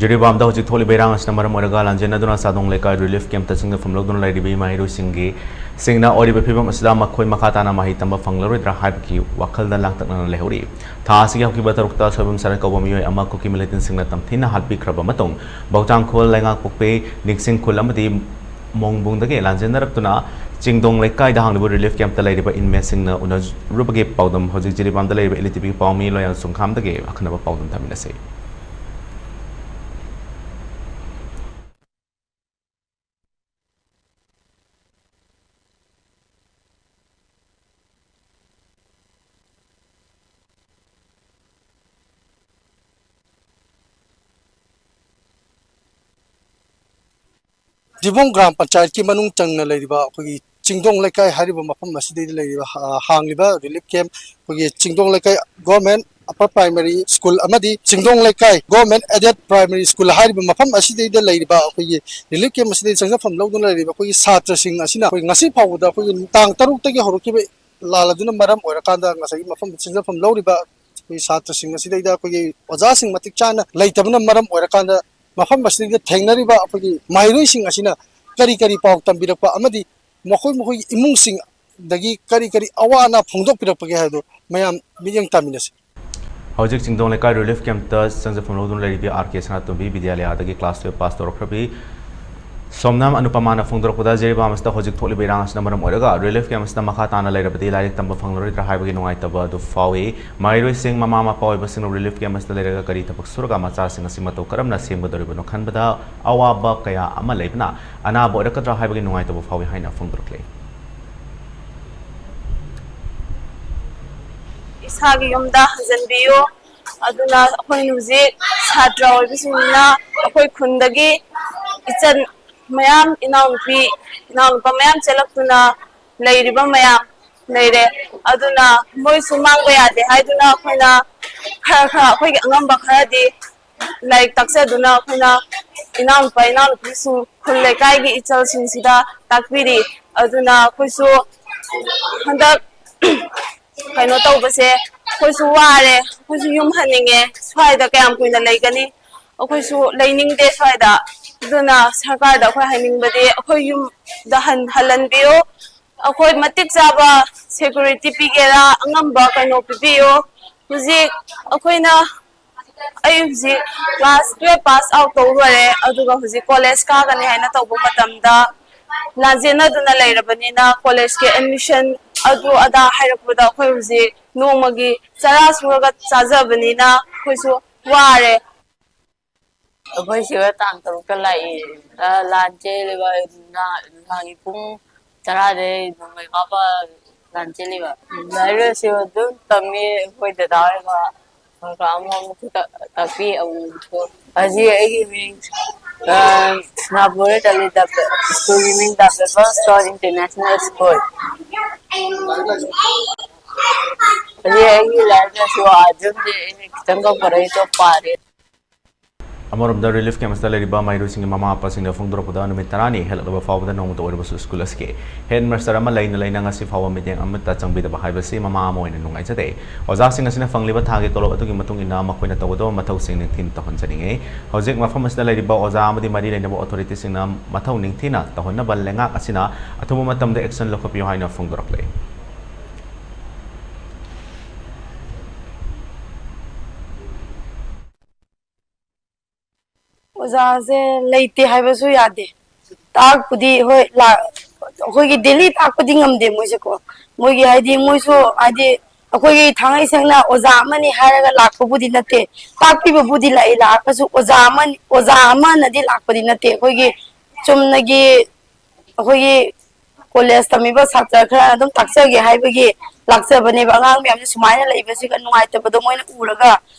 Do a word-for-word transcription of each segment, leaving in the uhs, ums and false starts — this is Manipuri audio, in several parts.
ꯖꯤꯔꯤꯕꯥꯝꯗ ꯍꯧꯖꯤꯛ ꯊꯣꯛꯂꯤꯕ ꯏꯔꯥꯡ ꯑꯁꯤꯅ ꯃꯔꯝ ꯑꯣꯏꯔꯒ ꯂꯥꯟꯖꯦꯟꯅꯗꯨꯅ ꯆꯥꯗꯣꯡ ꯂꯩꯀꯥꯏ ꯔꯤꯂꯤꯐ ꯀꯦꯝꯞꯇ ꯆꯪꯖꯐꯝ ꯂꯧꯗꯨꯅ ꯂꯩꯔꯤꯕ ꯏꯃꯥ ꯏꯔꯣꯏꯁꯤꯡꯒꯤ ꯁꯤꯡꯅ ꯑꯣꯏꯔꯤꯕ ꯐꯤꯕꯝ ꯑꯁꯤꯗ ꯃꯈꯣꯏ ꯃꯈꯥ ꯇꯥꯅ ꯃꯍꯩ ꯇꯝꯕ ꯐꯪꯂꯔꯣꯏꯗ꯭ꯔꯥ ꯍꯥꯏꯕꯒꯤ ꯋꯥꯈꯜꯗ ꯂꯥꯡꯇꯛꯅꯅ ꯂꯩꯍꯧꯔꯤ꯫ ꯊꯥ ꯑꯁꯤꯒꯤ ꯍꯧꯈꯤꯕ ꯇꯔꯨꯛꯇ ꯁꯣꯏꯕꯝ ꯁꯔꯠ ꯀꯧꯕ ꯃꯤꯑꯣꯏ ꯑꯃ ꯀꯨꯀꯤ ꯃꯤꯂꯤꯇꯦꯟꯁꯤꯡꯅ ꯇꯝꯊꯤꯅ ꯍꯥꯠꯄꯤꯈ꯭ꯔꯕ ꯃꯇꯨꯡ, ꯕꯧꯆꯥꯡꯈꯣꯜ, ꯂꯩꯉꯥꯛꯄꯣꯛꯄꯤ, ꯅꯤꯡꯁꯤꯡꯈꯨꯜ ꯑꯃꯗꯤ ꯃꯣꯡꯕꯨꯡꯗꯒꯤ ꯂꯥꯟꯖꯦꯟꯅꯔꯛꯇꯨꯅ ꯆꯤꯡꯗꯣꯡ ꯂꯩꯀꯥꯏꯗ ꯍꯥꯡꯂꯤꯕ ꯔꯤꯂꯤꯐ ꯀꯦꯝꯞꯇ ꯂꯩꯔꯤꯕ ꯏꯟꯃꯦꯠꯁꯤꯡꯅ ꯎꯅꯔꯨꯕꯒꯤ ꯄꯥꯎꯗꯝ ꯍꯧꯖꯤꯛ ꯖꯤꯔꯤꯕꯥꯝꯗ ꯂꯩꯔꯤꯕ ꯏꯂꯤꯇꯤꯕꯤ ꯄꯥꯎꯃꯤ ꯂꯣꯌꯥꯜ ꯆꯨꯡꯈꯥꯝꯗꯒꯤ ꯑꯈꯟꯅꯕ ꯄꯥꯎꯗꯝ ꯊꯝꯃꯤꯟꯅꯁꯤ꯫ ꯖꯤꯕꯣꯡ ꯒ꯭ꯔꯥꯝ ꯄꯟꯆꯥꯌꯠꯀꯤ ꯃꯅꯨꯡ ꯆꯪꯅ ꯂꯩꯔꯤꯕ ꯑꯩꯈꯣꯏꯒꯤ ꯆꯤꯡꯗꯣꯡ ꯂꯩꯀꯥꯏ ꯍꯥꯏꯔꯤꯕ ꯃꯐꯝ ꯑꯁꯤꯗꯩꯗ ꯂꯩꯔꯤꯕ, ꯑ, ꯍꯥꯡꯂꯤꯕ ꯔꯤꯂꯤꯐ ꯀꯦꯝꯞ, ꯑꯩꯈꯣꯏꯒꯤ ꯆꯤꯡꯗꯣꯡ ꯂꯩꯀꯥꯏ ꯒꯣꯔꯃꯦꯟ ꯑꯄꯔ ꯄ꯭ꯔꯥꯏꯃꯥꯔꯤ ꯁ꯭ꯀꯨꯜ ꯑꯃꯗꯤ ꯆꯤꯡꯗꯣꯡ ꯂꯩꯀꯥꯏ ꯒꯣꯔꯃꯦꯟ ꯑꯦꯗꯦꯗ ꯄ꯭ꯔꯥꯏꯃꯥꯔꯤ ꯁ꯭ꯀꯨꯜ ꯍꯥꯏꯔꯤꯕ ꯃꯐꯝ ꯑꯁꯤꯗꯩꯗ ꯂꯩꯔꯤꯕ ꯑꯩꯈꯣꯏꯒꯤ ꯔꯤꯂꯤꯐ ꯀꯦꯝꯞ ꯑꯁꯤꯗꯩ ꯆꯪꯖꯐꯝ ꯂꯧꯗꯨꯅ ꯂꯩꯔꯤꯕ ꯑꯩꯈꯣꯏꯒꯤ ꯁꯥꯇ꯭ꯔꯁꯤꯡ ꯑꯁꯤꯅ ꯑꯩꯈꯣꯏ ꯉꯁꯤ ꯐꯥꯎꯕꯗ ꯑꯩꯈꯣꯏꯒꯤ ꯇꯥꯡ ꯇꯔꯨꯛꯇꯒꯤ ꯍꯧꯔꯛꯈꯤꯕ ꯂꯥꯜ ꯑꯗꯨꯅ ꯃꯔꯝ ꯑꯣꯏꯔꯀꯥꯟꯗ ꯉꯁꯥꯏꯒꯤ ꯃꯐꯝꯗ ꯆꯪꯖꯐꯝ ꯂꯧꯔꯤꯕ ꯑꯩꯈꯣꯏ ꯁꯥꯇ꯭ꯔꯁꯤꯡ ꯑꯁꯤꯗꯩꯗ ꯑꯩꯈꯣꯏꯒꯤ ꯑꯣꯖꯥꯁꯤꯡ ꯃꯇꯤꯛ ꯆꯥꯅ ꯂꯩꯇꯕꯅ ꯃꯔꯝ ꯑꯣꯏꯔꯀꯥꯟꯗ ꯃꯐꯝ ꯑꯁꯤꯗꯩꯗ ꯊꯦꯡꯅꯔꯤꯕ ꯑꯩꯈꯣꯏꯒꯤ ꯃꯍꯩꯔꯣꯏꯁꯤꯡ ꯑꯁꯤꯅ ꯀꯔꯤ ꯀꯔꯤ ꯄꯥꯎ ꯇꯝꯕꯤꯔꯛꯄ ꯑꯃꯗꯤ ꯃꯈꯣꯏ ꯃꯈꯣꯏꯒꯤ ꯏꯃꯨꯡꯁꯤꯡꯗꯒꯤ ꯀꯔꯤ ꯀꯔꯤ ꯑꯋꯥ ꯑꯅꯥ ꯐꯣꯡꯗꯣꯛꯄꯤꯔꯛꯄꯒꯦ ꯍꯥꯏꯕꯗꯨ ꯃꯌꯥꯝ ꯃꯤꯠꯌꯦꯡ ꯇꯥꯃꯤꯟꯅꯁꯤ꯫ ꯍꯧꯖꯤꯛ ꯆꯤꯡꯗꯣꯡ ꯂꯩꯀꯥꯏ ꯔꯤꯂꯤꯐ ꯀꯦꯝꯞꯇ ꯆꯪꯖꯐꯝ ꯂꯧꯗꯨꯅ ꯂꯩꯔꯤꯕꯤ ꯑꯥꯔ ꯀꯦ ꯁꯅꯥꯇꯣꯝꯕꯤ, ꯕꯤꯗ꯭ꯌꯥꯂꯌꯥꯗꯒꯤ ꯀ꯭ꯂꯥꯁ ꯇꯨꯌꯦꯜꯞ ꯄꯥꯁ ꯇꯧꯔꯛꯈ꯭ꯔꯕꯤ ꯁꯣꯝꯅꯥꯝ ꯑꯅꯨꯄꯃꯥꯅ ꯐꯣꯡꯗꯣꯔꯛꯄꯗ, ꯖꯤꯔꯤꯕꯥꯝ ꯑꯁꯤꯗ ꯍꯧꯖꯤꯛ ꯊꯣꯛꯂꯤꯕ ꯏꯔꯥꯡ ꯑꯁꯤꯅ ꯃꯔꯝ ꯑꯣꯏꯔꯒ ꯔꯤꯂꯤꯐ ꯀꯦꯝꯞ ꯑꯁꯤꯗ ꯃꯈꯥ ꯇꯥꯅ ꯂꯩꯔꯕꯗꯤ ꯂꯥꯏꯔꯤꯛ ꯇꯝꯕ ꯐꯪꯂꯔꯣꯏꯗ꯭ꯔꯥ ꯍꯥꯏꯕꯒꯤ ꯅꯨꯡꯉꯥꯏꯇꯕ ꯑꯗꯨ ꯐꯥꯎꯏ꯫ ꯃꯍꯩꯔꯣꯏꯁꯤꯡ, ꯃꯃꯥ ꯃꯄꯥ ꯑꯣꯏꯕꯁꯤꯡꯅ ꯔꯤꯂꯤꯐ ꯀꯦꯝꯞ ꯑꯁꯤꯗ ꯂꯩꯔꯒ ꯀꯔꯤ ꯊꯕꯛ ꯁꯨꯔꯒ ꯃꯆꯥꯁꯤꯡ ꯑꯁꯤ ꯃꯇꯧ ꯀꯔꯝꯅ ꯁꯦꯝꯒꯗꯧꯔꯤꯕꯅꯣ ꯈꯟꯕꯗ ꯑꯋꯥꯕ ꯀꯌꯥ ꯑꯃ ꯂꯩꯕꯅ ꯑꯅꯥꯕ ꯑꯣꯏꯔꯛꯀꯗ꯭ꯔꯥ ꯍꯥꯏꯕꯒꯤ ꯅꯨꯡꯉꯥꯏꯇꯕ ꯐꯥꯎꯏ ꯍꯥꯏꯅ ꯐꯣꯡꯗꯣꯔꯛꯂꯤ꯫ ꯏꯁꯥꯒꯤ ꯌꯨꯝꯗ ꯍꯟꯖꯟꯕꯤꯌꯨ꯫ ꯑꯗꯨꯅ ꯑꯩꯈꯣꯏꯅ ꯍꯧꯖꯤꯛ ꯁꯥꯇ꯭ꯔ ꯑꯣꯏꯕꯁꯤꯡꯅ ꯑꯩꯈꯣꯏ ꯈꯨꯟꯗꯒꯤ ꯏꯆꯟ ꯃꯌꯥꯝ, ꯏꯅꯥꯎꯅꯨꯄꯤ, ꯏꯅꯥꯎꯅꯨꯄꯥ ꯃꯌꯥꯝ ꯆꯦꯜꯂꯛꯇꯨꯅ ꯂꯩꯔꯤꯕ ꯃꯌꯥꯝ ꯂꯩꯔꯦ꯫ ꯑꯗꯨꯅ ꯃꯣꯏꯁꯨ ꯃꯥꯡꯕ ꯌꯥꯗꯦ ꯍꯥꯏꯗꯨꯅ ꯑꯩꯈꯣꯏꯅ ꯈꯔ ꯈꯔ ꯑꯩꯈꯣꯏꯒꯤ ꯑꯉꯝꯕ ꯈꯔꯗꯤ ꯂꯥꯏꯔꯤꯛ ꯇꯥꯛꯆꯗꯨꯅ ꯑꯩꯈꯣꯏꯅ ꯏꯅꯥꯎꯅꯨꯄꯥ, ꯏꯅꯥꯎꯅꯨꯄꯤꯁꯤꯡ ꯈꯨꯜ ꯂꯩꯀꯥꯏꯒꯤ ꯏꯆꯜꯁꯤꯡꯁꯤꯗ ꯇꯥꯛꯄꯤꯔꯤ꯫ ꯑꯗꯨꯅ ꯑꯩꯈꯣꯏꯁꯨ ꯍꯟꯗꯛ ꯀꯩꯅꯣ ꯇꯧꯕꯁꯦ ꯑꯩꯈꯣꯏꯁꯨ ꯋꯥꯔꯦ, ꯑꯩꯈꯣꯏꯁꯨ ꯌꯨꯝ ꯍꯟꯅꯤꯡꯉꯦ꯫ ꯁ꯭ꯋꯥꯏꯗ ꯀꯌꯥꯝ ꯀꯨꯏꯅ ꯂꯩꯒꯅꯤ? ꯑꯩꯈꯣꯏꯁꯨ ꯂꯩꯅꯤꯡꯗꯦ ꯁ꯭ꯋꯥꯏꯗ꯫ ꯑꯗꯨꯅ ꯁꯔꯀꯥꯔꯗ ꯑꯩꯈꯣꯏ ꯍꯥꯏꯅꯤꯡꯕꯗꯤ ꯑꯩꯈꯣꯏ ꯌꯨꯝꯗ ꯍꯟ-, ꯍꯜꯍꯟꯕꯤꯌꯨ꯫ ꯑꯩꯈꯣꯏ ꯃꯇꯤꯛ ꯆꯥꯕ security ꯄꯤꯒꯦꯔꯥ, ꯑꯉꯝꯕ ꯀꯩꯅꯣ ꯄꯤꯕꯤꯌꯨ꯫ ꯍꯧꯖꯤꯛ ꯑꯩꯈꯣꯏꯅ, ꯑꯩ ꯍꯧꯖꯤꯛ class twelve pass out ꯇꯧ ꯂꯣꯏꯔꯦ, ꯑꯗꯨꯒ ꯍꯧꯖꯤꯛ college ꯀꯥꯒꯅꯤ ꯍꯥꯏꯅ ꯇꯧꯕ ꯃꯇꯝꯗ ꯂꯥꯟꯖꯦꯟꯅꯗꯨꯅ ꯂꯩꯔꯕꯅꯤꯅ, college ꯀꯤ admission ꯑꯗꯨ ꯑꯗꯥ ꯍꯥꯏꯔꯛꯄꯗ ꯑꯩꯈꯣꯏ ꯍꯧꯖꯤꯛ ꯅꯣꯡꯃꯒꯤ ꯆꯔꯥ ꯁꯨꯔꯒ ꯆꯥꯖꯕꯅꯤꯅ ꯑꯩꯈꯣꯏꯁꯨ ꯋꯥꯔꯦ꯫ ꯑꯩꯈꯣꯏ ꯁꯤꯗ ꯇꯥꯡ ꯇꯔꯨꯛꯇ ꯂꯥꯛꯏ꯫ ꯑ, ꯂꯥꯟ ꯆꯦꯜꯂꯤꯕ ꯅꯨꯡꯗꯥꯡ-, ꯅꯨꯡꯗꯥꯡꯒꯤ ꯄꯨꯡ ꯇꯔꯥꯗꯩ ꯅꯣꯡꯃꯩ ꯀꯥꯞꯄ ꯂꯥꯟ ꯆꯦꯜꯂꯤꯕ꯫ ꯂꯥꯏꯔꯤꯛ ꯂꯥꯏꯁꯨ ꯑꯗꯨꯝ ꯇꯝꯃꯤ꯫ ꯑꯩꯈꯣꯏ ꯗꯗꯥ ꯍꯣꯏꯒ ꯈꯔ ꯈꯔ ꯑꯃꯨꯛ ꯑꯃꯨꯛꯁꯨ ꯇ-, ꯇꯥꯛꯄꯤ ꯑꯃꯨꯛꯁꯨ꯫ ꯑꯁꯤ ꯑꯩꯒꯤ ꯃꯤꯡ, ꯑ, ꯁꯅꯥꯄꯨꯔꯗ ꯇꯝꯃꯤ, ꯇꯝꯃꯤ꯫ ꯁ꯭ꯀꯨꯜꯒꯤ ꯃꯤꯡ ꯗ ꯄꯤꯄꯜꯁ ꯏꯁ꯭ꯀꯣꯂꯔ ꯏꯟꯇꯔꯅꯦꯁꯅꯦꯜ ꯁ꯭ꯀꯨꯜ꯫ ꯑꯁꯤ ꯑꯩꯒꯤ ꯂꯥꯏꯔꯤꯛ ꯂꯥꯏꯁꯨ ꯑꯗꯨꯝꯗꯤ ꯑꯩꯅ ꯈꯤꯇꯪ ꯀꯛꯄꯗ ꯑꯩ ꯇꯣꯛ ꯄꯥꯔꯦ꯫ ꯑꯃꯔꯣꯝꯗ, relief camps ꯇ ꯂꯩꯔꯤꯕ ꯃꯍꯩꯔꯣꯏꯁꯤꯡꯒꯤ ꯃꯃꯥ ꯃꯄꯥꯁꯤꯡꯅ ꯐꯣꯡꯗꯣꯔꯛꯄꯗ, ꯅꯨꯃꯤꯠ ꯇꯔꯥꯅꯤ ꯍꯦꯜꯂꯛꯂꯕ ꯐꯥꯎꯕꯗ ꯅꯣꯡꯃꯇ ꯑꯣꯏꯔꯕꯁꯨ ꯁ꯭ꯀꯨꯜ ꯑꯁꯤꯒꯤ headmaster ꯑꯃ ꯂꯩꯅ ꯂꯩꯅ ꯉꯁꯤ ꯐꯥꯎꯕ ꯃꯤꯠꯌꯦꯡ ꯑꯃꯠꯇ ꯆꯪꯕꯤꯗꯕ ꯍꯥꯏꯕꯁꯤ ꯃꯃꯥ ꯑꯃ ꯑꯣꯏꯅ ꯅꯨꯡꯉꯥꯏꯖꯗꯦ꯫ ꯑꯣꯖꯥꯁꯤꯡ ꯑꯁꯤꯅ ꯐꯪꯂꯤꯕ ꯊꯥꯒꯤ ꯇꯣꯂꯣꯞ ꯑꯗꯨꯒꯤ ꯃꯇꯨꯡ ꯏꯟꯅ ꯃꯈꯣꯏꯅ ꯇꯧꯒꯗꯕ ꯃꯊꯧꯁꯤꯡ ꯅꯤꯡꯊꯤꯅ ꯇꯧꯍꯟꯖꯅꯤꯡꯏ꯫ ꯍꯧꯖꯤꯛ ꯃꯐꯝ ꯑꯁꯤꯗ ꯂꯩꯔꯤꯕ ꯑꯣꯖꯥ ꯑꯃꯗꯤ ꯃꯔꯤ ꯂꯩꯅꯕ authority ꯁꯤꯡꯅ ꯃꯊꯧ ꯅꯤꯡꯊꯤꯅ ꯇꯧꯍꯟꯅꯕ ꯂꯩꯉꯥꯛ ꯑꯁꯤꯅ ꯑꯊꯨꯕ ꯃꯇꯝꯗ action ꯂꯧꯈꯠꯄꯤꯌꯨ ꯍꯥꯏꯅ ꯐꯣꯡꯗꯣꯔꯛꯂꯤ꯫ ꯑꯣꯖꯥꯁꯦ ꯂꯩꯇꯦ ꯍꯥꯏꯕꯁꯨ ꯌꯥꯗꯦ꯫ ꯇꯥꯛꯄꯨꯗꯤ ꯍꯣꯏ, ꯂꯥꯛ-, ꯑꯩꯈꯣꯏꯒꯤ daily ꯇꯥꯛꯄꯗꯤ ꯉꯝꯗꯦ ꯃꯣꯏꯁꯦꯀꯣ꯫ ꯃꯣꯏꯒꯤ ꯍꯥꯏꯗꯤ ꯃꯣꯏꯁꯨ ꯍꯥꯏꯗꯤ ꯑꯩꯈꯣꯏꯒꯤ ꯊꯥꯡꯉꯩ ꯁꯦꯡꯅ ꯑꯣꯖꯥ ꯑꯃꯅꯤ ꯍꯥꯏꯔꯒ ꯂꯥꯛꯄꯕꯨꯗꯤ ꯅꯠꯇꯦ꯫ ꯇꯥꯛꯄꯤꯕꯕꯨꯗꯤ ꯂꯥꯛꯏ, ꯂꯥꯛꯑꯒꯁꯨ ꯑꯣꯖꯥ ꯑꯃꯅꯤ, ꯑꯣꯖꯥ ꯑꯃꯅꯗꯤ ꯂꯥꯛꯄꯗꯤ ꯅꯠꯇꯦ꯫ ꯑꯩꯈꯣꯏꯒꯤ ꯆꯨꯝꯅꯒꯤ ꯑꯩꯈꯣꯏꯒꯤ college ꯇꯝꯃꯤꯕ ꯁꯥꯇ꯭ꯔ ꯈꯔ ꯑꯗꯨꯝ ꯇꯥꯛꯆꯒꯦ ꯍꯥꯏꯕꯒꯤ ꯂꯥꯛꯆꯕꯅꯦꯕ꯫ ꯑꯉꯥꯡ ꯃꯌꯥꯝꯁꯦ ꯁꯨꯃꯥꯏꯅ ꯂꯩꯕꯁꯤꯒ ꯅꯨꯡꯉꯥꯏꯇꯕꯗꯣ ꯃꯣꯏꯅ ꯎꯔꯒ,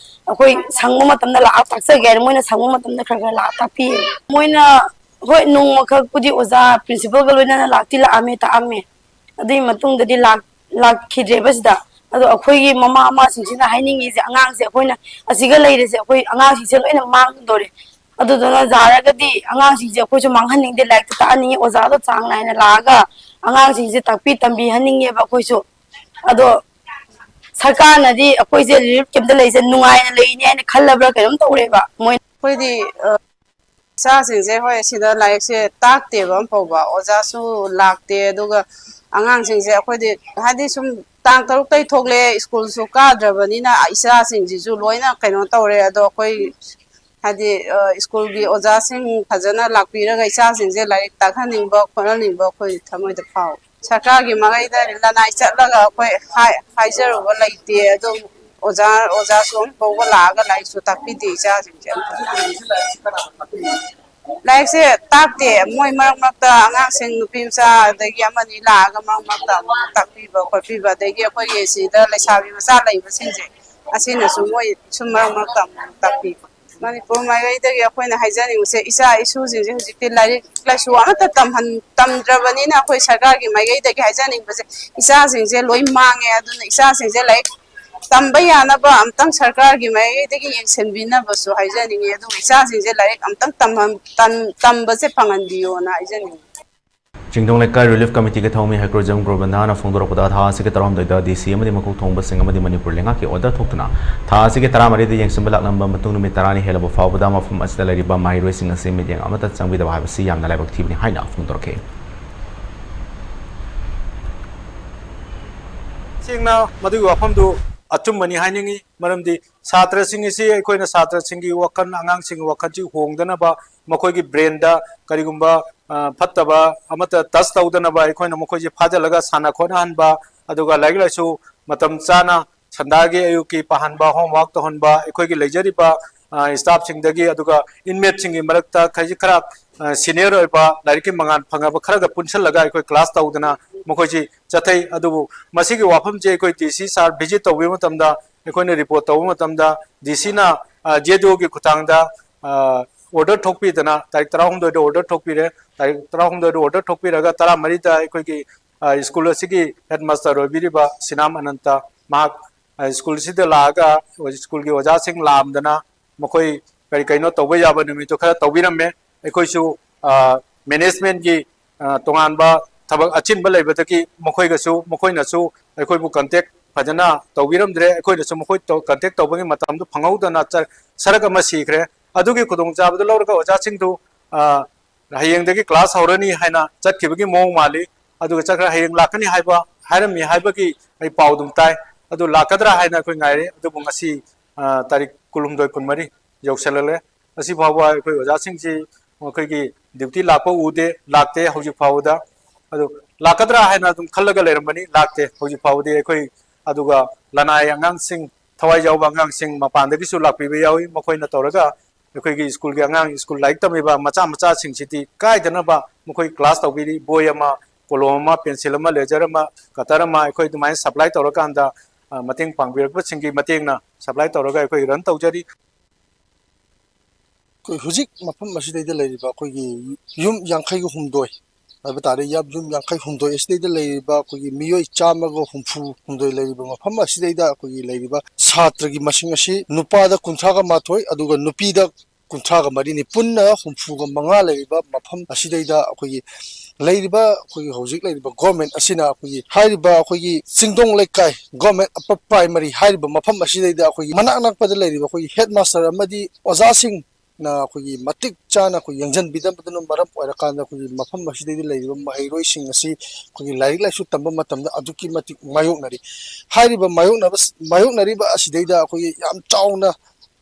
ꯑꯩꯈꯣꯏ ꯁꯪꯕ ꯃꯇꯝꯗ ꯂꯥꯛꯑꯒ ꯇꯥꯛꯆꯒꯦ ꯍꯥꯏꯅ ꯃꯣꯏꯅ ꯁꯪꯕ ꯃꯇꯝꯗ ꯈꯔ ꯈꯔ ꯂꯥꯛꯑꯒ ꯇꯥꯛꯄꯤꯌꯦ꯫ ꯃꯣꯏꯅ, ꯍꯣꯏ, ꯅꯣꯡꯃꯈꯛꯄꯨꯗꯤ ꯑꯣꯖꯥ principal ꯒ ꯂꯣꯏꯅꯅ ꯂꯥꯛꯇꯤ ꯂꯥꯛꯑꯝꯃꯦ, ꯇꯥꯛꯑꯝꯃꯦ꯫ ꯑꯗꯨꯒꯤ ꯃꯇꯨꯡꯗꯗꯤ ꯂꯥꯛ-, ꯂꯥꯛꯈꯤꯗ꯭ꯔꯦꯕ ꯁꯤꯗ꯫ ꯑꯗꯣ ꯑꯩꯈꯣꯏꯒꯤ ꯃꯃꯥ ꯃꯄꯥꯁꯤꯡꯁꯤꯅ ꯍꯥꯏꯅꯤꯡꯉꯤꯁꯦ, ꯑꯉꯥꯡꯁꯦ ꯑꯩꯈꯣꯏꯅ ꯑꯁꯤꯒ ꯂꯩꯔꯤꯁꯦ ꯑꯩꯈꯣꯏ ꯑꯉꯥꯡꯁꯤꯡꯁꯦ ꯂꯣꯏꯅ ꯃꯥꯡꯗꯣꯔꯦ꯫ ꯑꯗꯨꯗꯨꯅ ꯌꯥꯔꯒꯗꯤ ꯑꯉꯥꯡꯁꯤꯡꯁꯦ ꯑꯩꯈꯣꯏꯁꯨ ꯃꯥꯡꯍꯟꯅꯤꯡꯗꯦ, ꯂꯥꯏꯔꯤꯛꯇ ꯇꯥꯛꯍꯟꯅꯤꯡꯉꯤ, ꯑꯣꯖꯥꯗꯣ ꯆꯥꯡ ꯅꯥꯏꯅ ꯂꯥꯛꯑꯒ ꯑꯉꯥꯡꯁꯤꯡꯁꯦ ꯇꯥꯛꯄꯤ ꯇꯝꯕꯤꯍꯟꯅꯤꯡꯉꯦꯕ ꯑꯩꯈꯣꯏꯁꯨ꯫ ꯑꯗꯣ ꯁꯔꯀꯥꯔꯅꯗꯤ ꯑꯩꯈꯣꯏꯁꯦ relief camp ꯇ ꯂꯩꯁꯦ ꯅꯨꯡꯉꯥꯏꯅ ꯂꯩꯅꯤ ꯍꯥꯏꯅ ꯈꯜꯂꯕ꯭ꯔꯥ ꯀꯩꯅꯣꯝ ꯇꯧꯔꯦꯕ ꯃꯣꯏ꯫ ꯑꯩꯈꯣꯏꯗꯤ ꯏꯆꯥꯁꯤꯡꯁꯦ, ꯍꯣꯏ, ꯁꯤꯗ ꯂꯥꯏꯔꯤꯛꯁꯦ ꯇꯥꯛꯇꯦꯕ ꯑꯃꯐꯥꯎꯕ, ꯑꯣꯖꯥꯁꯨ ꯂꯥꯛꯇꯦ꯫ ꯑꯗꯨꯒ ꯑꯉꯥꯡꯁꯤꯡꯁꯦ ꯑꯩꯈꯣꯏꯗꯤ, ꯍꯥꯏꯗꯤ, ꯁꯨꯝ ꯇꯥꯡ ꯇꯔꯨꯛꯇꯩ ꯊꯣꯛꯂꯛꯑꯦ, ꯁ꯭ꯀꯨꯜꯁꯨ ꯀꯥꯗ꯭ꯔꯕꯅꯤꯅ ꯏꯆꯥꯁꯤꯡꯁꯤꯁꯨ ꯂꯣꯏꯅ ꯀꯩꯅꯣ ꯇꯧꯔꯦ꯫ ꯑꯗꯣ ꯑꯩꯈꯣꯏ, ꯍꯥꯏꯗꯤ, ꯁ꯭ꯀꯨꯜꯒꯤ ꯑꯣꯖꯥꯁꯤꯡ ꯐꯖꯅ ꯂꯥꯛꯄꯤꯔꯒ ꯏꯆꯥꯁꯤꯡꯁꯦ ꯂꯥꯏꯔꯤꯛ ꯇꯥꯛꯍꯟꯅꯤꯡꯕ ꯈꯣꯠꯍꯟꯅꯤꯡꯕ ꯑꯩꯈꯣꯏ ꯊꯃꯣꯏꯗ ꯐꯥꯎꯏ꯫ ꯁꯔꯀꯥꯔꯒꯤ ꯃꯥꯏꯀꯩꯗ ꯂꯅꯥꯏ ꯆꯠꯂꯒ ꯑꯩꯈꯣꯏ ꯍꯥꯏ-, ꯍꯥꯏꯖꯔꯨꯕ ꯂꯩꯇꯦ꯫ ꯑꯗꯨꯝ ꯑꯣꯖꯥ, ꯑꯣꯖꯥꯁꯨ ꯑꯃꯐꯥꯎꯕ ꯂꯥꯛꯑꯒ ꯂꯥꯏꯔꯤꯛꯁꯨ ꯇꯥꯛꯄꯤꯗꯦ ꯏꯆꯥꯁꯤꯡꯁꯦ ꯑꯝꯇ꯫ ꯂꯥꯏꯔꯤꯛꯁꯦ ꯇꯥꯛꯇꯦ꯫ ꯃꯣꯏ ꯃꯔꯛ ꯃꯔꯛꯇ ꯑꯉꯥꯡꯁꯤꯡ ꯅꯨꯄꯤ ꯃꯆꯥ ꯑꯗꯒꯤ ꯑꯃꯅꯤ ꯂꯥꯛꯑꯒ ꯃꯔꯛ ꯃꯔꯛꯇ ꯑꯃꯨꯛ ꯇꯥꯛꯄꯤꯕ ꯈꯣꯠꯄꯤꯕ, ꯑꯗꯒꯤ ꯑꯩꯈꯣꯏꯒꯤ ꯁꯤꯗ ꯂꯩꯁꯥꯕꯤ ꯃꯆꯥ ꯂꯩꯕꯁꯤꯡꯁꯦ, ꯑꯁꯤꯅꯁꯨ ꯃꯣꯏ ꯁꯨꯝ ꯃꯔꯛ ꯃꯔꯛꯇ ꯑꯃꯨꯛ ꯇꯥꯛꯄꯤꯕ꯫ ꯃꯅꯤꯄꯨꯔ ꯃꯥꯏꯀꯩꯗꯒꯤ ꯑꯩꯈꯣꯏꯅ ꯍꯥꯏꯖꯅꯤꯡꯕꯁꯦ, ꯏꯆꯥ ꯏꯁꯨꯁꯤꯡꯁꯦ ꯍꯧꯖꯤꯛꯇꯤ ꯂꯥꯏꯔꯤꯛ ꯂꯥꯏꯁꯨ ꯑꯃꯠꯇ ꯇꯝꯍꯟ-, ꯇꯝꯗ꯭ꯔꯕꯅꯤꯅ, ꯑꯩꯈꯣꯏ ꯁꯔꯀꯥꯔꯒꯤ ꯃꯥꯏꯀꯩꯗꯒꯤ ꯍꯥꯏꯖꯅꯤꯡꯕꯁꯦ, ꯏꯆꯥꯁꯤꯡꯁꯦ ꯂꯣꯏ ꯃꯥꯡꯉꯦ꯫ ꯑꯗꯨꯅ ꯏꯆꯥꯁꯤꯡꯁꯦ ꯂꯥꯏꯔꯤꯛ ꯇꯝꯕ ꯌꯥꯅꯕ ꯑꯝꯇꯪ ꯁꯔꯀꯥꯔꯒꯤ ꯃꯥꯏꯀꯩꯗꯒꯤ ꯌꯦꯡꯁꯤꯟꯕꯤꯅꯕꯁꯨ ꯍꯥꯏꯖꯅꯤꯡꯉꯤ꯫ ꯑꯗꯨꯒ ꯏꯆꯥꯁꯤꯡꯁꯦ ꯂꯥꯏꯔꯤꯛ ꯑꯝꯇꯪ ꯇꯝꯍꯟ-, ꯇꯝ-, ꯇꯝꯕꯁꯦ ꯐꯪꯍꯟꯕꯤꯌꯣꯅ ꯍꯥꯏꯖꯅꯤꯡꯉꯤ꯫ ꯆꯤꯡꯗꯣꯡ ꯂꯩꯀꯥꯏ ꯔꯤꯂꯤꯐ ꯀꯃꯤꯇꯤꯒꯤ ꯊꯧꯃꯤ ꯍꯩꯀ꯭ꯔꯨꯖꯝ ꯒꯣꯕꯤꯟꯗꯅ ꯐꯣꯡꯗꯣꯔꯛꯄꯗ, ꯊꯥ ꯑꯁꯤꯒꯤ ꯇꯔꯥꯍꯨꯝꯗꯣꯏꯗ ꯗꯤ ꯁꯤ ꯑꯃꯗꯤ ꯃꯀꯣꯛ ꯊꯣꯡꯕꯁꯤꯡ ꯑꯃꯗꯤ ꯃꯅꯤꯄꯨꯔ ꯂꯩꯉꯥꯛꯀꯤ ꯑꯣꯔꯗꯔ ꯊꯣꯛꯇꯨꯅ ꯊꯥ ꯑꯁꯤꯒꯤ ꯇꯔꯥꯃꯔꯤꯗ ꯌꯦꯡꯁꯤꯟꯕ ꯂꯥꯛꯂꯝꯕ ꯃꯇꯨꯡ ꯅꯨꯃꯤꯠ ꯇꯔꯥꯅꯤ ꯍꯦꯜꯂꯕ ꯐꯥꯎꯕꯗ ꯃꯐꯝ ꯑꯁꯤꯗ ꯂꯩꯔꯤꯕ ꯃꯍꯩꯔꯣꯏꯁꯤꯡ ꯑꯁꯤ ꯃꯤꯠꯌꯦꯡ ꯑꯃꯠꯇ ꯆꯪꯕꯤꯗꯕ ꯍꯥꯏꯕꯁꯤ ꯌꯥꯝꯅ ꯂꯥꯏꯕꯛ ꯊꯤꯕꯅꯤ ꯍꯥꯏꯅ ꯐꯣꯡꯗꯣꯔꯛꯈꯤ꯫ ꯁꯦꯡꯅ ꯃꯗꯨꯒꯤ ꯋꯥꯐꯝꯗꯨ ꯑꯆꯨꯝꯕꯅꯤ ꯍꯥꯏꯅꯤꯡꯏ, ꯃꯔꯝꯗꯤ ꯁꯥꯇ꯭ꯔꯁꯤꯡ ꯑꯁꯤ ꯑꯩꯈꯣꯏꯅ ꯁꯥꯇ꯭ꯔꯁꯤꯡꯒꯤ ꯋꯥꯈꯜ, ꯑꯉꯥꯡꯁꯤꯡꯒꯤ ꯋꯥꯈꯜꯁꯤ ꯍꯣꯡꯗꯅꯕ, ꯃꯈꯣꯏꯒꯤ ꯕ꯭ꯔꯦꯟꯗ ꯀꯔꯤꯒꯨꯝꯕ, ꯑ, ꯐꯠꯇꯕ ꯑꯃꯠꯇ ꯇꯆ ꯇꯧꯗꯅꯕ ꯑꯩꯈꯣꯏꯅ ꯃꯈꯣꯏꯁꯤ ꯐꯥꯖꯤꯜꯂꯒ ꯁꯥꯟꯅ ꯈꯣꯠꯅꯍꯟꯕ, ꯑꯗꯨꯒ ꯂꯥꯏꯔꯤꯛ ꯂꯥꯏꯁꯨ ꯃꯇꯝ ꯆꯥꯅ ꯁꯟꯗꯥꯒꯤ ꯑꯌꯨꯛꯀꯤ ꯄꯥꯍꯟꯕ, ꯍꯣꯝꯋꯥꯔꯛ ꯇꯧꯍꯟꯕ, ꯑꯩꯈꯣꯏꯒꯤ ꯂꯩꯖꯔꯤꯕ, ꯑ, ꯁ꯭ꯇꯥꯐꯁꯤꯡꯗꯒꯤ, ꯑꯗꯨꯒ ꯏꯟꯃꯦꯠꯁꯤꯡꯒꯤ ꯃꯔꯛꯇ ꯈꯖꯤꯛ ꯈꯔ, ꯑ, ꯁꯤꯅꯤꯌꯔ ꯑꯣꯏꯕ, ꯂꯥꯏꯔꯤꯛꯀꯤ ꯃꯉꯥꯜ ꯐꯪꯉꯕ ꯈꯔꯒ ꯄꯨꯟꯁꯤꯜꯂꯒ ꯑꯩꯈꯣꯏ ꯀ꯭ꯂꯥꯁ ꯇꯧꯗꯅ ꯃꯈꯣꯏꯁꯤ ꯆꯠꯊꯩ꯫ ꯑꯗꯨꯕꯨ ꯃꯁꯤꯒꯤ ꯋꯥꯐꯝꯁꯦ ꯑꯩꯈꯣꯏ ꯗꯤ ꯁꯤ ꯁꯥꯔ ꯚꯤꯖꯤꯠ ꯇꯧꯕꯤꯕ ꯃꯇꯝꯗ, ꯑꯩꯈꯣꯏꯅ ꯔꯤꯄꯣꯔꯠ ꯇꯧꯕ ꯃꯇꯝꯗ, ꯗꯤ ꯁꯤꯅ, ꯑ, ꯖꯦ ꯗꯤ ꯑꯣꯒꯤ ꯈꯨꯠꯊꯥꯡꯗ, ꯑ, ꯑꯣꯔꯗꯔ ꯊꯣꯛꯄꯤꯗꯅ, ꯇꯥꯔꯤꯛ ꯇꯔꯥꯍꯨꯝꯗꯣꯏꯗ ꯑꯣꯔꯗꯔ ꯊꯣꯛꯄꯤꯔꯦ꯫ ꯇꯥꯔꯤꯛ ꯇꯔꯥꯍꯨꯝꯗꯣꯏꯗ ꯑꯣꯔꯗꯔ ꯊꯣꯛꯄꯤꯔꯒ ꯇꯔꯥꯃꯔꯤꯗ ꯑꯩꯈꯣꯏꯒꯤ, ꯑ, ꯁ꯭ꯀꯨꯜ ꯑꯁꯤꯒꯤ ꯍꯦꯗꯃꯥꯁꯇꯔ ꯑꯣꯏꯕꯤꯔꯤꯕ ꯁꯤꯅꯥꯝ ꯑꯅꯟꯇ, ꯃꯍꯥꯛ, ꯑ, ꯁ꯭ꯀꯨꯜꯁꯤꯗ ꯂꯥꯛꯑꯒ ꯁ꯭ꯀꯨꯜꯒꯤ ꯑꯣꯖꯥꯁꯤꯡ ꯂꯥꯛꯑꯝꯗꯅ ꯃꯈꯣꯏ ꯀꯔꯤ ꯀꯩꯅꯣ ꯇꯧꯕ ꯌꯥꯕ ꯅꯨꯃꯤꯠꯇꯨ ꯈꯔ ꯇꯧꯕꯤꯔꯝꯃꯦ꯫ ꯑꯩꯈꯣꯏꯁꯨ, ꯑ, ꯃꯦꯅꯦꯖꯃꯦꯟꯒꯤ, ꯑ, ꯇꯣꯉꯥꯟꯕ ꯊꯕꯛ ꯑꯆꯤꯟꯕ ꯂꯩꯕꯗꯒꯤ ꯃꯈꯣꯏꯒꯁꯨ, ꯃꯈꯣꯏꯅꯁꯨ ꯑꯩꯈꯣꯏꯕꯨ ꯀꯟꯇꯦꯛ ꯐꯖꯅ ꯇꯧꯕꯤꯔꯝꯗ꯭ꯔꯦ꯫ ꯑꯩꯈꯣꯏꯅꯁꯨ ꯃꯈꯣꯏ ꯇꯧ-, ꯀꯟꯇꯦꯛ ꯇꯧꯕꯒꯤ ꯃꯇꯝꯗꯨ ꯐꯪꯍꯧꯗꯅ ꯆ-, ꯁꯔꯛ ꯑꯃ ꯁꯤꯈ꯭ꯔꯦ꯫ ꯑꯗꯨꯒꯤ ꯈꯨꯗꯣꯡꯆꯥꯕꯗꯨ ꯂꯧꯔꯒ ꯑꯣꯖꯥꯁꯤꯡꯗꯨ, ꯑ, ꯍꯌꯦꯡꯗꯒꯤ class ꯍꯧꯔꯅꯤ ꯍꯥꯏꯅ ꯆꯠꯈꯤꯕꯒꯤ ꯃꯑꯣꯡ ꯃꯥꯜꯂꯤ꯫ ꯑꯗꯨꯒ ꯆꯠꯈ꯭ꯔ-, ꯍꯌꯦꯡ ꯂꯥꯛꯀꯅꯤ ꯍꯥꯏꯕ, ꯍꯥꯏꯔꯝꯃꯤ ꯍꯥꯏꯕꯒꯤ ꯑꯩ ꯄꯥꯎ ꯑꯗꯨꯝ ꯇꯥꯏ꯫ ꯑꯗꯨ ꯂꯥꯛꯀꯗ꯭ꯔꯥ ꯍꯥꯏꯅ ꯑꯩꯈꯣꯏ ꯉꯥꯏꯔꯤ꯫ ꯑꯗꯨꯕꯨ ꯉꯁꯤ, ꯑ, ꯇꯥꯔꯤꯛ ꯀꯨꯟꯍꯨꯝꯗꯣꯏ, ꯀꯨꯟꯃꯔꯤ ꯌꯧꯁꯜꯂꯛꯂꯦ꯫ ꯑꯁꯤ ꯐꯥꯎꯕ ꯑꯩꯈꯣꯏ ꯑꯣꯖꯥꯁꯤꯡꯁꯤ ꯃꯈꯣꯏꯒꯤ duty ꯂꯥꯛꯄ ꯎꯗꯦ, ꯂꯥꯛꯇꯦ ꯍꯧꯖꯤꯛ ꯐꯥꯎꯕꯗ꯫ ꯑꯗꯨ ꯂꯥꯛꯀꯗ꯭ꯔꯥ ꯍꯥꯏꯅ ꯑꯗꯨꯝ ꯈꯜꯂꯒ ꯂꯩꯔꯝꯕꯅꯤ, ꯂꯥꯛꯇꯦ ꯍꯧꯖꯤꯛ ꯐꯥꯎꯕꯗꯤ꯫ ꯑꯩꯈꯣꯏ ꯑꯗꯨꯒ ꯂꯅꯥꯏ ꯑꯉꯥꯡꯁꯤꯡ, ꯊꯋꯥꯏ ꯌꯥꯎꯕ ꯑꯉꯥꯡꯁꯤꯡ ꯃꯄꯥꯟꯗꯒꯤꯁꯨ ꯂꯥꯛꯄꯤꯕ ꯌꯥꯎꯏ꯫ ꯃꯈꯣꯏꯅ ꯇꯧꯔꯒ ꯑꯩꯈꯣꯏꯒꯤ ꯁ꯭ꯀꯨꯜꯒꯤ ꯑꯉꯥꯡ, ꯁ꯭ꯀꯨꯜ ꯂꯥꯏꯔꯤꯛ ꯇꯝꯃꯤꯕ ꯃꯆꯥ ꯃꯆꯥꯁꯤꯡꯁꯤꯗꯤ ꯀꯥꯏꯗꯅꯕ ꯃꯈꯣꯏ class ꯇꯧꯕꯤꯔꯤ꯫ ꯕꯣꯏ ꯑꯃ, ꯀꯣꯂꯣꯝ ꯑꯃ, ꯄꯦꯟꯁꯤꯜ ꯑꯃ, ꯂꯦꯖꯔ ꯑꯃ, ꯀꯇꯔ ꯑꯃ ꯑꯩꯈꯣꯏ ꯑꯗꯨꯃꯥꯏꯅ supply ꯇꯧꯔꯀꯥꯟꯗ, ꯑ, ꯃꯇꯦꯡ ꯄꯥꯡꯕꯤꯔꯛꯄꯁꯤꯡꯒꯤ ꯃꯇꯦꯡꯅ supply ꯇꯧꯔꯒ ꯑꯩꯈꯣꯏ run ꯇꯧꯖꯔꯤ꯫ ꯑꯩꯈꯣꯏ ꯍꯧꯖꯤꯛ ꯃꯐꯝ ꯑꯁꯤꯗꯩꯗ ꯂꯩꯔꯤꯕ ꯑꯩꯈꯣꯏꯒꯤ ꯌꯨꯝ ꯌꯥꯡꯈꯩꯒ ꯍꯨꯝꯗꯣꯏ ꯍꯥꯏꯕ ꯇꯥꯔꯦ, ꯌꯥꯝ ꯌꯨꯝ ꯌꯥꯡꯈꯩ ꯍꯨꯝꯗꯣꯏ ꯑꯁꯤꯗꯩꯗ ꯂꯩꯔꯤꯕ ꯑꯩꯈꯣꯏꯒꯤ ꯃꯤꯑꯣꯏ ꯆꯥꯝꯃꯒ ꯍꯨꯝꯐꯨ ꯍꯨꯝꯗꯣꯏ ꯂꯩꯔꯤꯕ ꯃꯐꯝ ꯑꯁꯤꯗꯩꯗ ꯑꯩꯈꯣꯏꯒꯤ ꯂꯩꯔꯤꯕ ꯁꯥꯇ꯭ꯔꯒꯤ ꯃꯁꯤꯡ ꯑꯁꯤ ꯅꯨꯄꯥꯗ ꯀꯨꯟꯊ꯭ꯔꯥꯒ ꯃꯥꯊꯣꯏ ꯑꯗꯨꯒ ꯅꯨꯄꯤꯗ ꯀꯨꯟꯊ꯭ꯔꯥꯒ ꯃꯔꯤꯅꯤ꯫ ꯄꯨꯟꯅ ꯍꯨꯝꯐꯨꯒ ꯃꯉꯥ ꯂꯩꯔꯤꯕ ꯃꯐꯝ ꯑꯁꯤꯗꯩꯗ ꯑꯩꯈꯣꯏꯒꯤ ꯂꯩꯔꯤꯕ, ꯑꯩꯈꯣꯏꯒꯤ ꯍꯧꯖꯤꯛ ꯂꯩꯔꯤꯕ government ꯑꯁꯤꯅ ꯑꯩꯈꯣꯏꯒꯤ ꯍꯥꯏꯔꯤꯕ ꯑꯩꯈꯣꯏꯒꯤ ꯆꯤꯡꯗꯣꯡ ꯂꯩꯀꯥꯏ government upper primary ꯍꯥꯏꯔꯤꯕ ꯃꯐꯝ ꯑꯁꯤꯗꯩꯗ ꯑꯩꯈꯣꯏꯒꯤ ꯃꯅꯥꯛ ꯅꯛꯄꯗ ꯂꯩꯔꯤꯕ ꯑꯩꯈꯣꯏꯒꯤ headmaster ꯑꯃꯗꯤ ꯑꯣꯖꯥꯁꯤꯡꯅ ꯑꯩꯈꯣꯏꯒꯤ ꯃꯇꯤꯛ ꯆꯥꯅ ꯑꯩꯈꯣꯏ ꯌꯦꯡꯁꯤꯟꯕꯤꯗꯕꯗꯨꯅ ꯃꯔꯝ ꯑꯣꯏꯔꯀꯥꯟꯗ ꯑꯩꯈꯣꯏꯒꯤ ꯃꯐꯝ ꯑꯁꯤꯗꯩꯗ ꯂꯩꯔꯤꯕ ꯃꯍꯩꯔꯣꯏꯁꯤꯡ ꯑꯁꯤ ꯑꯩꯈꯣꯏꯒꯤ ꯂꯥꯏꯔꯤꯛ ꯂꯥꯏꯁꯨ ꯇꯝꯕ ꯃꯇꯝꯗ ꯑꯗꯨꯛꯀꯤ ꯃꯇꯤꯛ ꯃꯥꯌꯣꯛꯅꯔꯤ꯫ ꯍꯥꯏꯔꯤꯕ ꯃꯥꯌꯣꯛꯅꯕ, ꯃꯥꯌꯣꯛꯅꯔꯤꯕ ꯑꯁꯤꯗꯩꯗ ꯑꯩꯈꯣꯏꯒꯤ ꯌꯥꯝ ꯆꯥꯎꯅ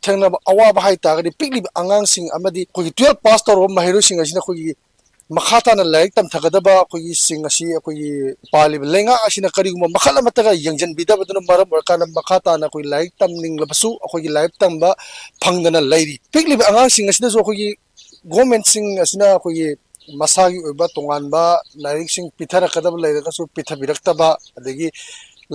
ꯊꯦꯡꯅꯕ ꯑꯋꯥꯕ ꯍꯥꯏꯇꯥꯔꯒꯗꯤ ꯄꯤꯛꯂꯤꯕ ꯑꯉꯥꯡꯁꯤꯡ ꯑꯃꯗꯤ ꯑꯩꯈꯣꯏꯒꯤ twelve pass ꯇꯧꯔꯕ ꯃꯍꯩꯔꯣꯏꯁꯤꯡ ꯑꯁꯤꯅ ꯑꯩꯈꯣꯏꯒꯤ ꯃꯈꯥ ꯇꯥꯅ ꯂꯥꯏꯔꯤꯛ ꯇꯝꯊꯒꯗꯕ ꯑꯩꯈꯣꯏꯒꯤ ꯁꯤꯡ ꯑꯁꯤ ꯑꯩꯈꯣꯏꯒꯤ ꯄꯥꯜꯂꯤꯕ ꯂꯩꯉꯥꯛ ꯑꯁꯤꯅ ꯀꯔꯤꯒꯨꯝꯕ ꯃꯈꯜ ꯑꯃꯠꯇꯒ ꯌꯦꯡꯁꯤꯟꯕꯤꯗꯕꯗꯨꯅ ꯃꯔꯝ ꯑꯣꯏꯔꯀꯥꯟꯗ ꯃꯈꯥ ꯇꯥꯅ ꯑꯩꯈꯣꯏ ꯂꯥꯏꯔꯤꯛ ꯇꯝꯅꯤꯡꯂꯕꯁꯨ ꯑꯩꯈꯣꯏꯒꯤ ꯂꯥꯏꯔꯤꯛ ꯇꯝꯕ ꯐꯪꯗꯅ ꯂꯩꯔꯤ꯫ ꯄꯤꯛꯂꯤꯕ ꯑꯉꯥꯡꯁꯤꯡ ꯑꯁꯤꯗꯁꯨ ꯑꯩꯈꯣꯏꯒꯤ government ꯁꯤꯡ ꯑꯁꯤꯅ ꯑꯩꯈꯣꯏꯒꯤ ꯃꯁꯥꯒꯤ ꯑꯣꯏꯕ ꯇꯣꯉꯥꯟꯕ ꯂꯥꯏꯔꯤꯛꯁꯤꯡ ꯄꯤꯊꯔꯛꯀꯗꯕ ꯂꯩꯔꯒꯁꯨ ꯄꯤꯊꯕꯤꯔꯛꯇꯕ, ꯑꯗꯒꯤ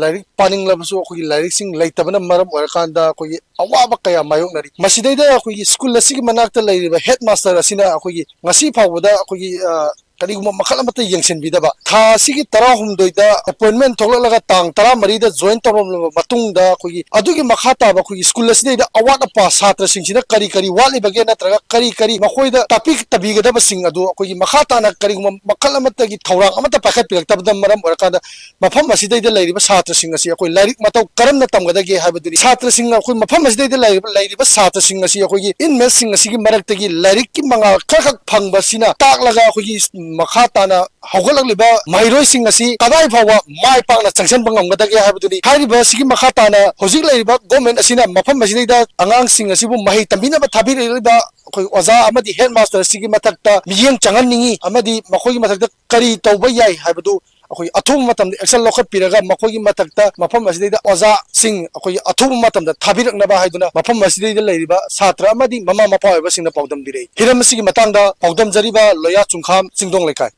ꯂꯥꯏꯔꯤꯛ ꯄꯥꯅꯤꯡꯂꯕꯁꯨ ꯑꯩꯈꯣꯏꯒꯤ ꯂꯥꯏꯔꯤꯛꯁꯤꯡ ꯂꯩꯇꯕꯅ ꯃꯔꯝ ꯑꯣꯏꯔꯀꯥꯟꯗ ꯑꯩꯈꯣꯏꯒꯤ ꯑꯋꯥꯕ ꯀꯌꯥ ꯃꯥꯌꯣꯛꯅꯔꯤ꯫ ꯃꯁꯤꯗꯩꯗ ꯑꯩꯈꯣꯏꯒꯤ ꯁ꯭ꯀꯨꯜ ꯑꯁꯤꯒꯤ ꯃꯅꯥꯛꯇ ꯂꯩꯔꯤꯕ headmaster ꯑꯁꯤꯅ ꯑꯩꯈꯣꯏꯒꯤ ꯉꯁꯤ ꯐꯥꯎꯕꯗ ꯑꯩꯈꯣꯏꯒꯤ, ꯑ, ꯀꯔꯤꯒꯨꯝꯕ ꯃꯈꯜ ꯑꯃꯠꯇ ꯌꯦꯡꯁꯤꯟꯕꯤꯗꯕ, ꯊꯥ ꯑꯁꯤꯒꯤ ꯇꯔꯥꯍꯨꯝꯗꯣꯏꯗ ꯑꯦꯄꯣꯏꯟꯃꯦꯟ ꯊꯣꯛꯂꯛꯂꯒ ꯇꯥꯡ ꯇꯔꯥꯃꯔꯤꯗ ꯖꯣꯏꯟ ꯇꯧꯔꯝꯂꯕ ꯃꯇꯨꯡꯗ ꯑꯩꯈꯣꯏꯒꯤ ꯑꯗꯨꯒꯤ ꯃꯈꯥ ꯇꯥꯕ ꯑꯩꯈꯣꯏꯒꯤ ꯁ꯭ꯀꯨꯜ ꯑꯁꯤꯗꯩꯗ ꯑꯋꯥꯠ ꯑꯄꯥ ꯁꯥꯇ꯭ꯔꯁꯤꯡꯁꯤꯅ ꯀꯔꯤ ꯀꯔꯤ ꯋꯥꯠꯂꯤꯕꯒꯦ ꯅꯠꯇ꯭ꯔꯒ ꯀꯔꯤ ꯀꯔꯤ ꯃꯈꯣꯏꯗ ꯇꯥꯛꯄꯤ ꯇꯝꯕꯤꯒꯗꯕꯁꯤꯡ ꯑꯗꯨ ꯑꯩꯈꯣꯏꯒꯤ ꯃꯈꯥ ꯇꯥꯅ ꯀꯔꯤꯒꯨꯝꯕ ꯃꯈꯜ ꯑꯃꯠꯇꯒꯤ ꯊꯧꯔꯥꯡ ꯑꯃꯠꯇ ꯄꯥꯏꯈꯠꯄꯤꯔꯛꯇꯕꯅ ꯃꯔꯝ ꯑꯣꯏꯔꯀꯥꯟꯗ ꯃꯐꯝ ꯑꯁꯤꯗꯩꯗ ꯂꯩꯔꯤꯕ ꯁꯥꯇ꯭ꯔꯁꯤꯡ ꯑꯁꯤ ꯑꯩꯈꯣꯏ ꯂꯥꯏꯔꯤꯛ ꯃꯇꯧ ꯀꯔꯝꯅ ꯇꯝꯒꯗꯒꯦ ꯍꯥꯏꯕꯗꯨꯅꯤ꯫ ꯁꯥꯇ꯭ꯔꯁꯤꯡ ꯑꯩꯈꯣꯏ ꯃꯐꯝ ꯑꯁꯤꯗꯩꯗ ꯂꯩꯔꯤꯕ, ꯂꯩꯔꯤꯕ ꯁꯥꯇ꯭ꯔꯁꯤꯡ ꯑꯁꯤ ꯑꯩꯈꯣꯏꯒꯤ ꯏꯟꯃꯦꯠꯁꯤꯡ ꯑꯁꯤꯒꯤ ꯃꯔꯛꯇꯒꯤ ꯂꯥꯏꯔꯤꯛꯀꯤ ꯃꯉꯥꯜ ꯈꯔꯈꯛ ꯐꯪꯕꯁꯤꯅ ꯇꯥꯛꯂꯒ ꯑꯩꯈꯣꯏꯒꯤ ꯃꯈꯥ ꯇꯥꯅ ꯍꯧꯒꯠꯂꯛꯂꯤꯕ ꯃꯍꯩꯔꯣꯏꯁꯤꯡ ꯑꯁꯤ ꯀꯗꯥꯏ ꯐꯥꯎꯕ ꯃꯥꯏ ꯄꯥꯛꯅ ꯆꯪꯁꯤꯟꯕ ꯉꯝꯒꯗꯒꯦ ꯍꯥꯏꯕꯗꯨꯅꯤ꯫ ꯍꯥꯏꯔꯤꯕ ꯑꯁꯤꯒꯤ ꯃꯈꯥ ꯇꯥꯅ ꯍꯧꯖꯤꯛ ꯂꯩꯔꯤꯕ ꯒꯣꯔꯃꯦꯟ ꯑꯁꯤꯅ ꯃꯐꯝ ꯑꯁꯤꯗꯩꯗ ꯑꯉꯥꯡꯁꯤꯡ ꯑꯁꯤꯕꯨ ꯃꯍꯩ ꯇꯝꯕꯤꯅꯕ ꯊꯥꯕꯤꯔꯛꯂꯤꯕ ꯑꯩꯈꯣꯏ ꯑꯣꯖꯥ ꯑꯃꯗꯤ ꯍꯦꯗ ꯃꯥꯁꯇꯔ ꯑꯁꯤꯒꯤ ꯃꯊꯛꯇ ꯃꯤꯠꯌꯦꯡ ꯆꯪꯍꯟꯅꯤꯡꯉꯤ ꯑꯃꯗꯤ ꯃꯈꯣꯏꯒꯤ ꯃꯊꯛꯇ ꯀꯔꯤ ꯇꯧꯕ ꯌꯥꯏ ꯍꯥꯏꯕꯗꯨ ꯑꯩꯈꯣꯏ ꯑꯊꯨꯕ ꯃꯇꯝꯗ ꯑꯦꯛꯁꯟ ꯂꯧꯈꯠꯄꯤꯔꯒ ꯃꯈꯣꯏꯒꯤ ꯃꯊꯛꯇ ꯃꯐꯝ ꯑꯁꯤꯗꯩꯗ ꯑꯣꯖꯥꯁꯤꯡ ꯑꯩꯈꯣꯏꯒꯤ ꯑꯊꯨꯕ ꯃꯇꯝꯗ ꯊꯥꯕꯤꯔꯛꯅꯕ ꯍꯥꯏꯗꯨꯅ ꯃꯐꯝ ꯑꯁꯤꯗꯩꯗ ꯂꯩꯔꯤꯕ ꯁꯥꯇ꯭ꯔ ꯑꯃꯗꯤ ꯃꯃꯥ ꯃꯄꯥ ꯑꯣꯏꯕꯁꯤꯡꯅ ꯄꯥꯎꯗꯝꯕꯤꯔꯛꯏ꯫ ꯍꯤꯔꯝ ꯑꯁꯤꯒꯤ ꯃꯇꯥꯡꯗ ꯄꯥꯎꯗꯝꯖꯔꯤꯕ ꯂꯣꯌꯥ ꯆꯨꯡꯈꯥꯝ, ꯆꯤꯡꯗꯣꯡ ꯂꯩꯀꯥꯏ꯫